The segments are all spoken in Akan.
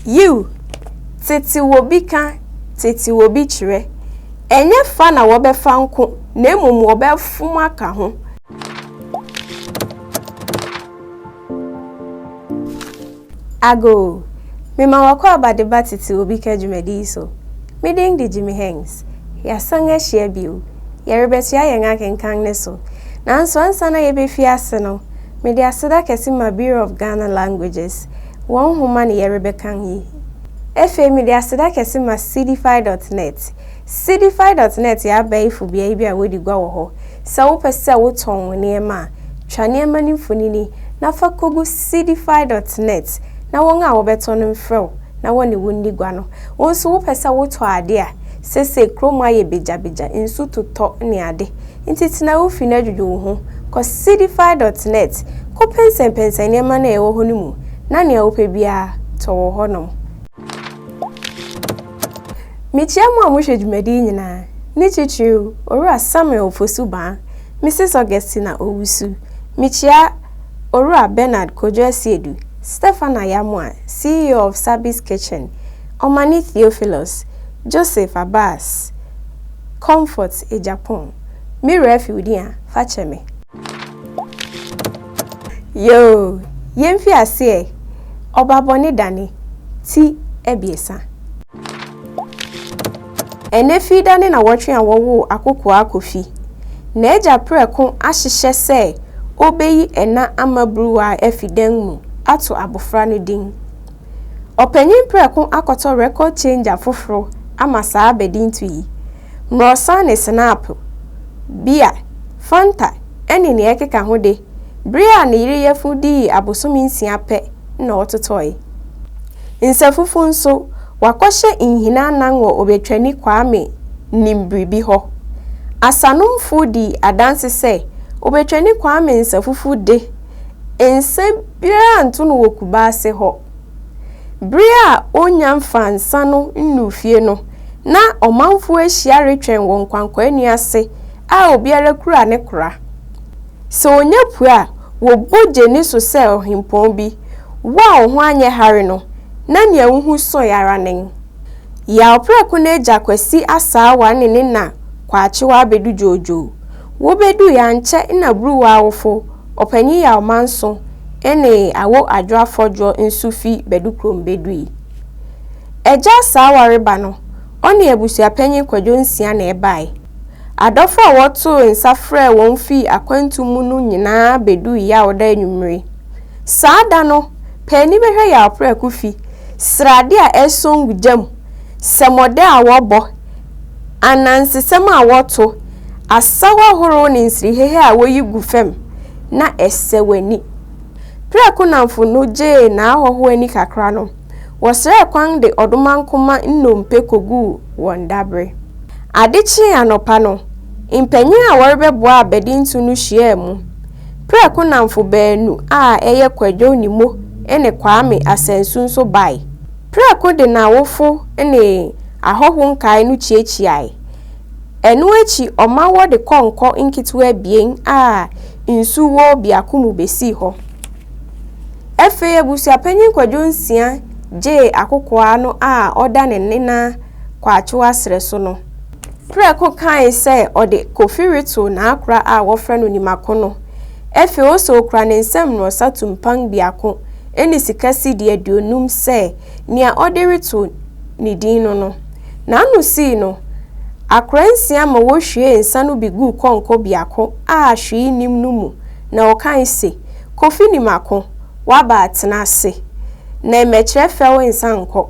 Yiw, tete wɔ bi ka, tete wɔ bi kyerɛ. Ɛnyɛ fa na wɔbɛfa nko, na mmom wɔbɛfom aka ho. Agoo! Mema w'akwaaba de ba Tete Obi Ka dwumadi yi so. Me din de Jimmy Hanks. Yɛasan ahyia bio. Yɛrebɛtoa yɛn akenkan no so. Nanso ansa na yɛbɛfi ase no, mede aseda kɛse ma Bureau of Ghana Languages, wɔn nhoma ne yɛrebɛkan yi. Afei mede aseda kɛse ma Seedify dot net. Seedify dot net yɛ abɛɛfo beae bi a wodi gua wɔ hɔ. Sɛ wopɛ sɛ wotɔn wo nneɛma a, twa nneɛma no mfonini na fa kogu Seedify dot net na wɔn a wɔbɛtɔ no mfrɛ wo na wɔne wo nni gua no. Wo nso wopɛ sɛ wotɔ ade a, seesei kurom ayɛ bagyabagya, nsu totɔ ne ade, nti tena wo fi na dwudwo wo ho. Kɔ Seedify dot net kɔpɛnsɛmpɛnsɛn nneɛma no a ɛwɔ hɔ no mu na nea wopɛ biara, tɔ wɔ hɔnom. Mikyia mo a mohwɛ dwumadi yi nyinaa, ne titiriw Owura Samuel Ofosu Baa, Mrs Augustina Owusu. Mikyia Owura Bernard Kojo Asiedu, Stephan Ayamoah, CEO of Sabi's Kitchen, Omani Theophilus, Joseph Abbas, Comfort Agyapong. Me werɛ afi wo din a, fa kyɛ me. Yoo, yɛmfi ase ɛ. Ɔba bɔne dane, ti abiɛsa. Ɛnnɛ Fiida ne nawɔtwe a wɔwoo akokoaa Kofi. N'agya prɛko ahyehyɛ sɛ obeyi ɛna ama buruwa afi dan mu ato abofra no din. Ɔpanyin prɛko akɔtɔ record changer foforo ama saa abadinto yi. Mmorɔsa ne sinapo, bia, Fanta ne nea ɛkeka ho de, bere a ne yere yafunu dii abosome nsia pɛ na ɔtotɔe. Nsafufu nso, wakɔhyɛ nhina anan wɔ Obetwani Kwame Nimbiribi hɔ. Asanomfo dii adanse sɛ Obetwani Kwame nsafufu de, nsa biara nto no wɔ Kubase hɔ. Bere a onnya mfaa nsa no nnuu fie no, na ɔmanfo ahyia retwɛn wɔ nkwankwaani ase a obiara kura ne kora. Sɛ onya pue a, wɔbɔ gye ne so sɛ ɔhempɔn bi. Wo a wo ho anyɛ hare no, na nea wuhu sɔe ara nen. Yaw Prɛko n'agya Kwasi Asaawa ne ne na Kwakyewa abedu dwoodwoo. Wobedui ankyɛ na Buruwa awofo, Ɔpanyin Yaw Manso ne Awo Adwo Afɔdwoɔ nso fi Badukurom bedui. Agya Asaawa reba no, ɔne abusuapanyin Kwadwo Nsia na ɛbae. Adɔfo a wɔtoo nsa frɛɛ wɔn fii akwantu mu no nyinaa beduu Yawda anwummere. Saa da no, paani bɛhwɛ Yaw prɛko fi, srade a ɛresɔ ngu gya mu, sɛmɔdɛ a wɔbɔ, anansesɛm a wɔto, asaw ahorow ne nsirihehe a woyi gu fam, na ɛsɛ w'ani. Prɛko nnamfo no gyee n'ahɔho ani kakra no, wɔsrɛɛ kwan de ɔdomankoma nnompe koguu wɔn dabere. Ade kyee anɔpa no, mpanyin a wɔrebɛboa abadinto no hyiaa mu. Prɛko nnamfo baanu a ɛyɛ Kwadwo Nimo ne Kwame Asansu nso bae. Prɛko de n'awofo ne ahɔho nkae no kyiakyiae. Ɛno akyi ɔma wɔde kɔnkɔ nketewa abien a nsu wɔ biako mu besii hɔ. Afei abusuapanyin Kwadwo Nsia gyee akokoaa no a ɔda ne nena Kwakyewa srɛ so no. Prɛko kae sɛ ɔde Kofi reto n'akora a wɔfrɛ no Nimako no. Afei ose okura ne nsam mmorɔsa tumpan biako ne sika sidi 50 sɛ nea ɔde reto ne din no no. N'ano sii no, akora nsia ma wohwiee nsa no bi guu kɔnkɔ biako a hwee nnim no mu na ɔkae se, Kofi Nimako, woaba atena ase, na mmɛkyerɛ fɛw nsa nkɔ.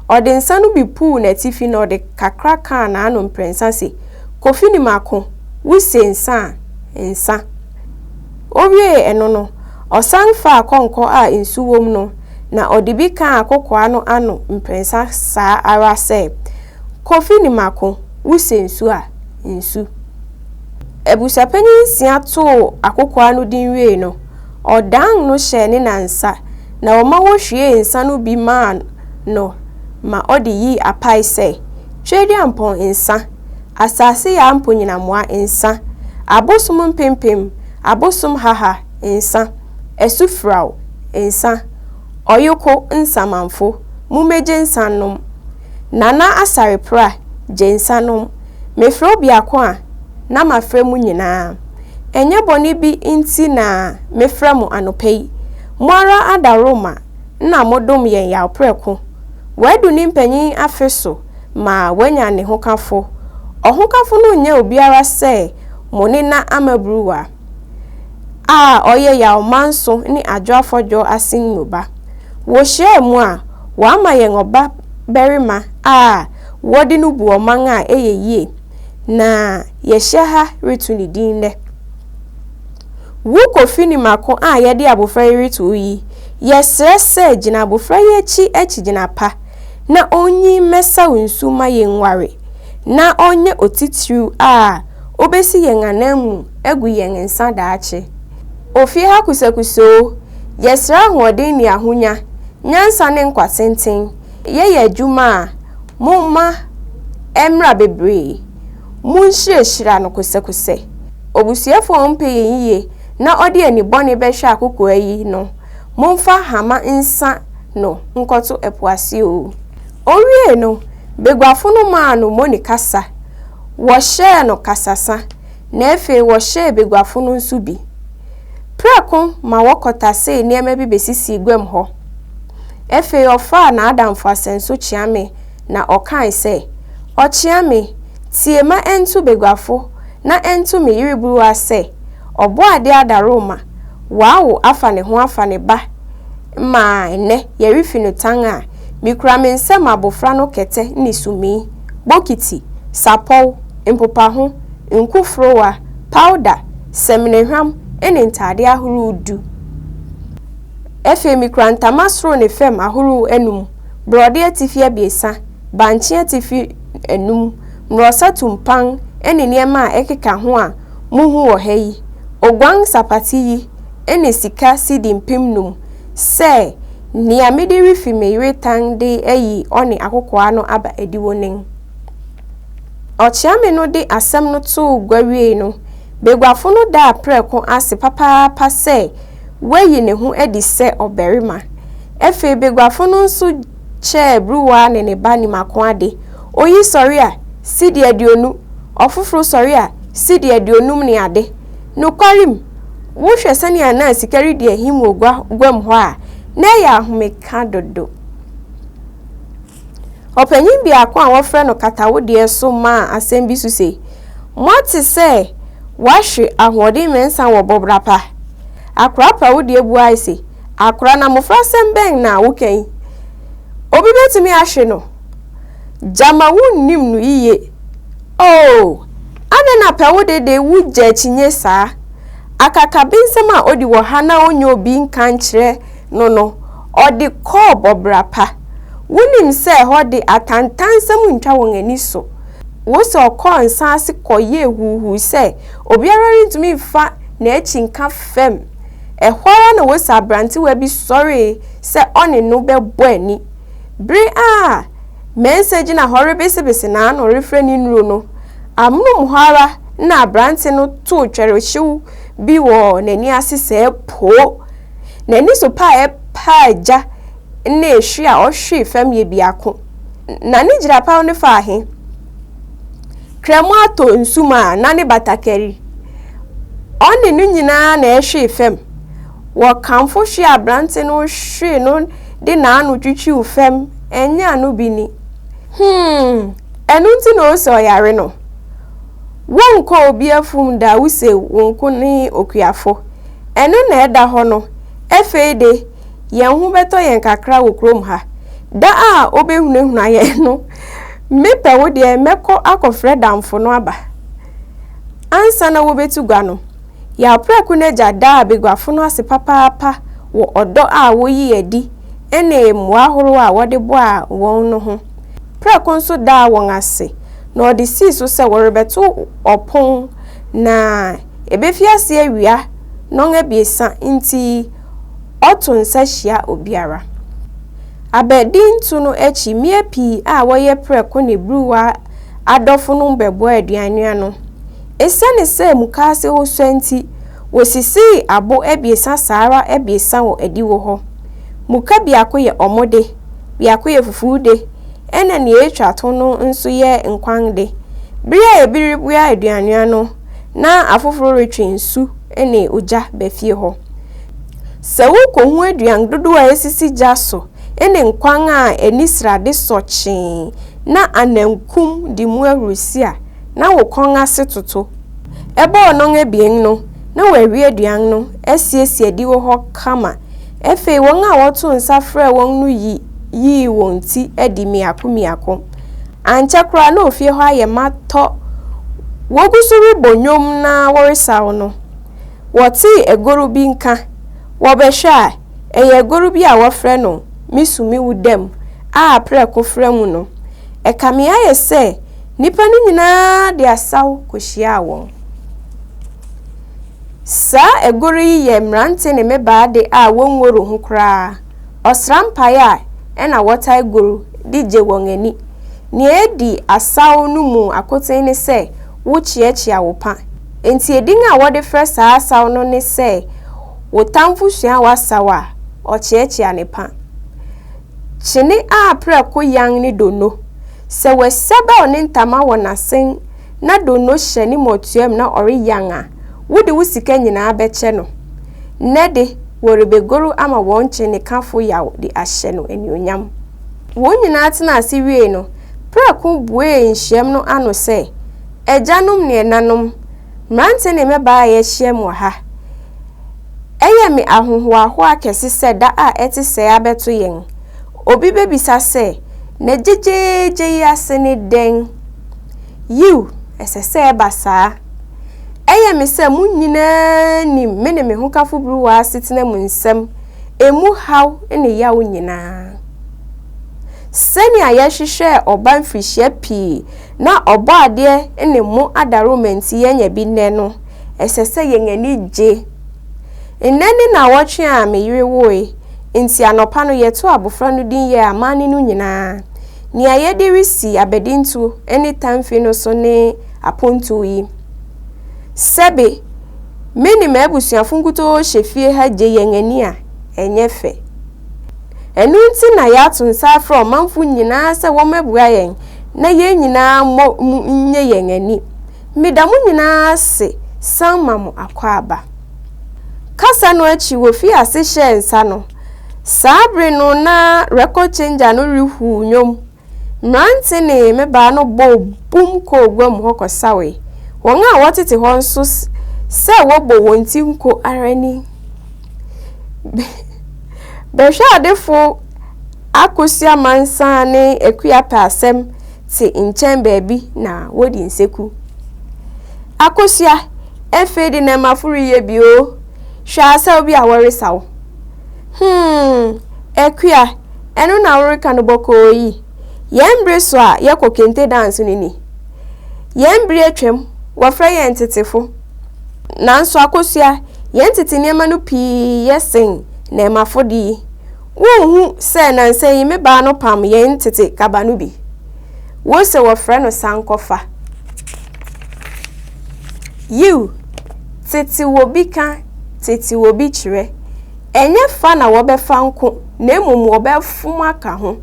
Ɔde nsa no bi puw n'atifi na ɔde kakra kaa n'ano mprɛnsa se, Kofi Nimako, wuse nsa a, nsa. Owiee ɛno no, ɔsan faa kɔnkɔ a nsu wom no na ɔde bi kaa akokoaa no ano mprɛnsa saa ara sɛ, Kofi Nimako, wuse nsu a, nsu. Abusuapanyin nsia too akokoaa no din wiei no, ɔdan no hyɛɛ ne na nsa, na ɔma wohwiee nsa no bi maa no ma ɔde yii apae sɛ, Tweaduampɔn nsa, asase yaa mponyinamoa nsa, abosom mpempem, abosom haha nsa, asu firaw nsa. Ɔyoko nsamanfo, mummegye nsa nnom. Nana Asare Pra, gye nsa nom. Mefrɛ wo biako a, na mafrɛ mo nyinaa. Ɛnyɛ bɔne bi nti na mefrɛ mo anɔpa yi. Mo ara adaworoma na modom yɛn yaw prɛko. Wadu ne mpanyin afe so ma wanya ne hokafo. Ɔhokafo no nyɛ obiara sɛ mo nena Amaburuwa a ɔyɛ Yaw Manso ne Adwo Afɔdwo asen mu ba. Wohyiaa mu a, wɔama yɛn ɔba barima a wɔde no bu ɔman a ɛyɛ yie, na yɛahyia ha reto ne din nnɛ. Wo Kofi Nimako a yɛde abofra yi reto wo yi, yɛsrɛ sɛ gyina abofra yi akyi akyigyina pa na onnyin mmɛsaw nsu mma yɛnguare, na ɔnyɛ otitiriw a obesi yɛn ananmu agu yɛn nsa daakye. Ofie ha kusakusoo, yɛsrɛ ahoɔden ne ahonya, nyansa ne nkwa tenten. Yɛyɛ adwuma a, momma ɛmmra bebree. Munhyirahyira no kosɛkosɛ. Obusuafo a ɔmpɛ yɛn yiye na ɔde ani bɔne bɛhwɛ akokoaa yi no, momfa hama nsa no nkɔto ɛpo ase oo. Owiei no, baguafo no maa no moni kasa. Wɔhyɛɛ no kasasa, na afei wɔhyɛɛ baguafo no nso bi. Prɛko ma wɔkɔtasee nneɛma bi besisii guam hɔ. Afei ɔfaa n'adamfo asɛnso Kyeame na ɔkae sɛ, Ɔkyeame, tie ma ɛnto baguafo na ɛnto me yere buruwa sɛ, Ɔbɔadeɛ adaworoma, wawo afa ne ho afa ne ba ma nnɛ yɛrefi no tan a, mikura me nsam abofra no kɛtɛ ne sumii, bokiti, sapɔw, mpopaho, nku forowa, pawda, saminahwam ne ntade ahorow du. Afei mikura ntama soro ne fam ahorow anum, borɔde atifi abiɛsa, bankye atifi anum, mmorɔsa tumpan ne nneɛma a ɛkeka ho a muhu wɔ ha yi, oguan sapate yi ne sika sidi 5000 sɛ nea mede refi me yere tan de ayi ɔne akokoaa no aba adiwo nen. Ɔkyeame no de asɛm no too gua wiei no, baguafo no daa prɛko ase papaapa sɛ wayi ne ho adi sɛ ɔbarima. Afei baguafo no nso kyɛɛ Bruwaa ne ne ba Nimako ade. Oyi sɔre a, sidi 20, ɔfoforo sɔre a, sidi 50 ne ade. Nokwarem, wohwɛ sɛnea na sika redi ahim wɔ gua guam hɔ a, na ɛyɛ ahomeka dodo. Ɔpanyin biako a wɔfrɛ no Katawodeɛ so maa asɛm bi so se, Moate sɛ wɔahwe ahoɔden mmiɛnsa wɔ bɔbra pa? Akora Pawodeɛ buae se, Akora, na mmofrasɛm bɛn na woka yi? Obi betumi ahwe no? Gyama wunnim no yiye. Oo, adɛn na Pɛwode de wugye akyinnye saa? Akakabensɛm a odi wɔ ha na onnye obi nka nkyerɛ no no, ɔde kɔɔ bɔbra pa. Wunim sɛ ɛhɔ de atantansɛm ntwa wɔn ani so. Wose ɔkɔɔ nsa ase kɔyɛɛ huuhuu sɛ obiara rentumi mfa n'akyi nka fam. Ɛhɔ ara na wose aberantewa bi sɔree sɛ ɔne no bɛbɔ ani. Bere a Mensah gyina hɔ rebesebese n'ano refrɛ ne nnuru no, amonom hɔ ara na aberante no too twɛrehyew bi wɔ n'ani ase sɛɛ poo. N'ani so pa a ɛpaa gya ne hwe a ɔhwee fam yɛ biako. Na ne gyirapaw no faa he? Kramo atɔ nsu mu a na ne batakari. Ɔne no nyinaa na ɛhwee fam. Wɔkamfo hwe a aberante no hwee no de n'ano twitwiw fam, ɛnyɛ ano bi ni. Hmm, ɛno nti na ose ɔyare no. Wonkɔ obi afum da wuse wo nko ne okuafo. Ɛno na ɛda hɔ no, afei de, yɛn ho bɛtɔ yɛn kakra wɔ kurom ha. Da a obehunahuna yɛn no, mepɛ wo deɛ mɛkɔ akɔfrɛ damfo no aba. Ansa na wobetu gua no, Yaw Prɛko n'agya daa baguafo no ase papaapa wɔ ɔdɔ a woyii adi ne mmoa ahorow a wɔde boaa wɔn no ho. Prɛko nso daa wɔn ase, na ɔde sii so sɛ wɔrebɛto ɔpon na ebefi ase awia nnɔn abiɛsa nti ɔto nsa hyia obiara. Abadinto no akyi, mmea pii a wɔyɛ prɛko ne buruwa adɔfo no bɛboaa aduannoa no. Esiane sɛ mukaase hɔ sua nti, wosisii abo abiɛsa saa ara abiɛsa wɔ adiwo hɔ. Muka biako yɛ ɔmo de, biako yɛ fufuw de, ɛnna nea etwa to no nso yɛ nkwan de. Bere a ebi reboa aduannoa no, na afoforo retwe nsu ne ogya ba fie hɔ. Sɛ wukohu aduan dodow a esisi gya so ne nkwan a ani srade sɔ kyee na anankum di mu ahurusi a, na wo kɔn ase toto. Ɛbɔɔ nnɔn abien no, na wɔawie aduan no, asiesie adiwo hɔ kama. Afei wɔn a wɔtoo nsa frɛɛ wɔn no yi yii wɔn ti adi mmiako mmiako. Ankyɛ koraa na ofie hɔ ayɛ ma tɔ. Wogu so rebɔ nnwom na wɔresaw no, wɔtee agoru bi nka. Wɔbɛhwɛ a, ɛyɛ agoru bi a wɔfrɛ no Misu Miwu Dam a prɛko fra mu no. Ɛkame ayɛ sɛ nnipa no nyinaa de asaw kohyiaa wɔn. Saa agoru yi yɛ mmerante ne mmabaa de a wonngoru ho koraa. Ɔsram pae a ɛna wɔtaa goru de gye wɔn ani. Nea edi asaw no mu akoten ne sɛ wokyeakyea wo pa. Enti edin a wɔde frɛ saa asaw no ne sɛ wo tamfo sua w'asaw a, ɔkyeakyea ne pa. Kyene a prɛko yan ne donno. Sɛ wasabɛw ne ntama wɔ n'asen na donno hyɛ ne mmɔtoam na ɔreyan a, wode wo sika nyinaa bɛkyɛ no. Nnɛ de, wɔrebegoru ama wɔn kyenekafo yaw de ahyɛ no anuonyam. Wɔn nyinaa tenaa ase wiei no, prɛko buee nhyiam no ano sɛ, Agyanom ne ɛnanom, mmerante ne mmabaa a yɛahyiam wɔ ha, ɛyɛ me ahohoahoa kɛse sɛ da a ɛte sɛɛ abɛto yɛn. Obi bebisa sɛ, 'Na gyegyeegye yi ase ne dɛn? Yiw, ɛsɛ sɛ ɛba saa. Ɛyɛ me sɛ mo nyinaa nim me ne me hokafo Bruwa asetena mu nsɛm, emu haw ne yaw nyinaa. Sɛnea yɛhwehwɛɛ ɔba mfirihyia pii na Ɔbɔadeɛ ne mo adaworoma nti yɛanya bi nnɛ no, ɛsɛ sɛ yɛn ani gye. Nnɛ ne nnawɔtwe a me yere woe, enti anɔpa no yɛtoo abofra no din yɛɛ amanne no nyinaa. Nea yɛde resi abadinto ne tamfi no so ne apontow yi. Sɛbe, me ne m'abusuafo nkutoo hyɛ fie ha gye yɛn ani a, ɛnyɛ fɛ. Ɛno nti na yɛato nsa afrɛ ɔmanfo nyinaa sɛ wɔmmɛboa yɛn na yɛn nyinaa mmɔ mu nnye yɛn ani. Meda mo nyinaa ase san ma mo akwaaba. Kasa no akyi wofii ase hyɛɛ nsa no. Saa bere no na record changer no rehuw nnwom. Mmerante ne mmabaa no bɔɔ bum kɔɔ guam hɔ kɔsawee. Wɔn a wɔtete hɔ nso sɛ wɔbɔ wɔn ti nko ara ni. Bɛhwɛadefo Akosua Mansa ne Akua Pɛasɛm te nkyɛn baabi na wodi nseku. Akosua, afei de nnɛɛmafo reyɛ bi oo, hwɛ asaw bi a wɔresaw. Hmm, Akua, ɛno na woreka no bɔkɔɔ yi? Yɛn bere so a yɛkɔ kente dance no ni. Yɛn bere atwam, wɔfrɛ yɛn tetefo. Nanso Akosua, yɛn tete nneɛma no pii yɛ sen nnɛɛmafo de yi. Wunhu sɛ nnansa yi me baa no pam yɛn tete kaba no bi? Wose wɔfrɛ no sankɔfa. Yiw, tete wɔ bi ka, tete wɔ bi kyerɛ. Ɛnyɛ fa na wɔbɛfa nko, na mmom wɔbɛfom aka ho.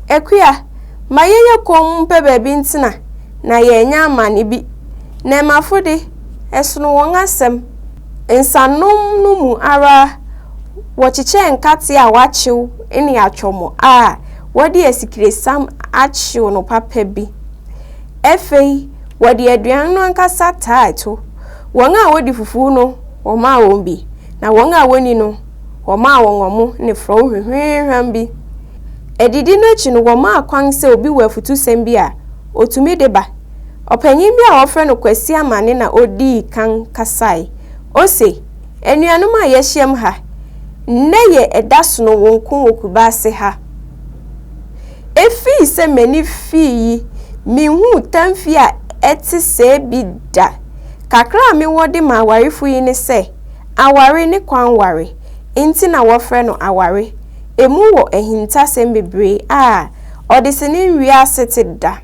Akua, ma yɛnyɛ komm mpɛ baabi ntena na yɛannya amane bi. Nnɛɛmafo de, ɛsono wɔn asɛm. Nsanom no mu ara wɔkyekyɛɛ nkate a wɔakyew ne atwɔmo a wɔde asikresiam akyew no papa bi. Afei wɔde aduan no ankasa taa to. Wɔn a wodi fufuw no, wɔmaa wɔn bi, na wɔn a wonni no, wɔmaa wɔn ɔmo ne forɔw hwehwɛhwam bi. Adidi no akyi no, wɔmaa kwan sɛ obi wɔ afutusɛm bi a, otumi de ba. Ɔpanyin bi a wɔfrɛ no Kwasi Amane na odii kan kasae. Ose, Anuanom a yɛahyiam ha nnɛ yɛ ɛda sonowonko wɔ Kubase ha. Efii sɛ m'ani fii yi, minhuu tamfi a ɛte sɛɛ bi da. Kakra a mewɔ de ma awarefo yi ne sɛ, aware ne kwan ware nti na wɔfrɛ no aware. Emu wɔ ahintasɛm bebree a ɔdesani nwie asete da.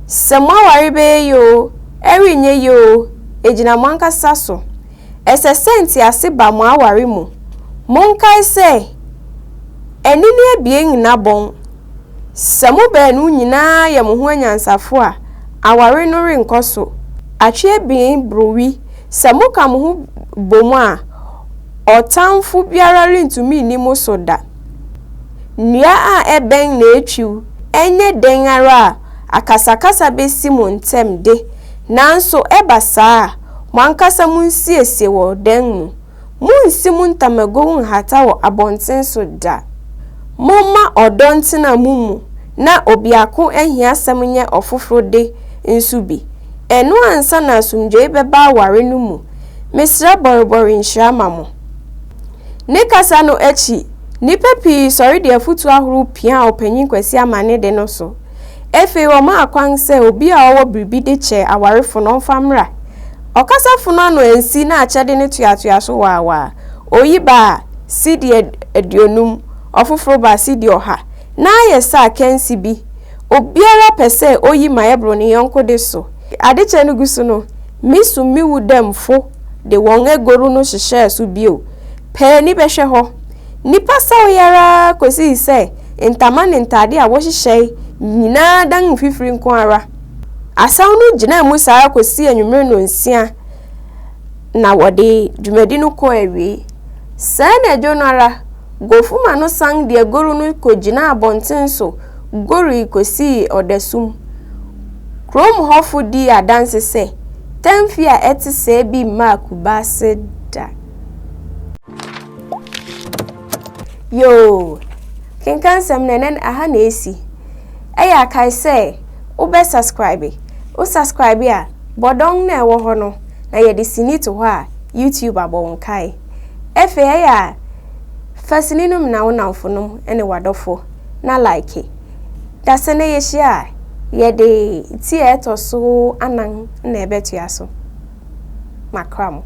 Sɛ mo aware bɛyɛ yie oo, ɛrenyɛ yie oo, egyina mo ankasa so. Ɛsɛ sɛ ntease ba mo aware mu. Monkae sɛ. Anini abien nna bɔn. Sɛ mo baanu nyinaa yɛ mo ho anyansafo a, aware no renkɔ so. Atwe abien boro wi. Sɛ moka mo ho bom a, ɔtamfo biara rentumi nni mo so da. Nnua a ɛbɛn na etwiw, ɛnyɛ dɛn ara a, akasakasa besi mo ntam de, nanso ɛba saa a, mo ankasa munsiesie wɔ dan mu. Munnsi mo ntamagow nhata wɔ abɔnten so da. Momma ɔdɔ ntena mo mu na obiako ahiasɛm nyɛ ɔfoforo de nso bi. Ɛno ansa na asomdwoe bɛba aware no mu. Mesrɛ bɔrebɔre nhyira ma mo. Ne kasa no akyi, nnipa pii sɔre de afotu ahorow piaa Ɔpanyin Kwasi Amane de no so. Afei wɔmaa kwan sɛ obi a ɔwɔ biribi de kyɛ awarefo no ɔmfa mmra. Ɔkasafo no ano ansi na akyɛde no toatoa so waawaa. Oyi baa sidi 50, ɔfoforo baa sidi 100. Ná ayɛ sɛ akansi bi. Obiara pɛ sɛ oyi ma ɛboro ne yɔnko de so. Adekyɛ no gu so no, miso miwu dɛmfo de wɔn agoru no hyehyɛɛ so bio. Pɛ ani bɛhwɛ hɔ. Nnipa sawee araa kosii sɛ ntama ne ntade a wɔhyehyɛe nyinaa dan mfifiri nko ara. Asaw no gyinaa mu saa ara kosii anwummere nnɔnsia na wɔde dwumadi no kɔɔ awiei. Saa anadwo no ara, Gofuma no san de agoru no kogyinaa abɔnten so gorui kosii ɔdasum. Kurom hɔfo dii adanse sɛ, Tamfi a ɛte sɛɛ bi mmaa Kubase da. Yoo! Kenkan nsɛm no ɛnɛ aha na esi. Ɛyɛ a kae sɛ wobɛ subscribe. Wo subscribe a, bɔ dɔn no a ɛwɔ hɔ no na yɛde sini to hɔ a YouTube abɔ wo nkae. Afei ɛyɛ a fa sini no mena wo nnamfonom ne w'adɔfo na like. Da sɛ nnɛ yɛhyia a, yɛde ti a ɛtɔ so anan na ɛbɛtoa so. Makra mo.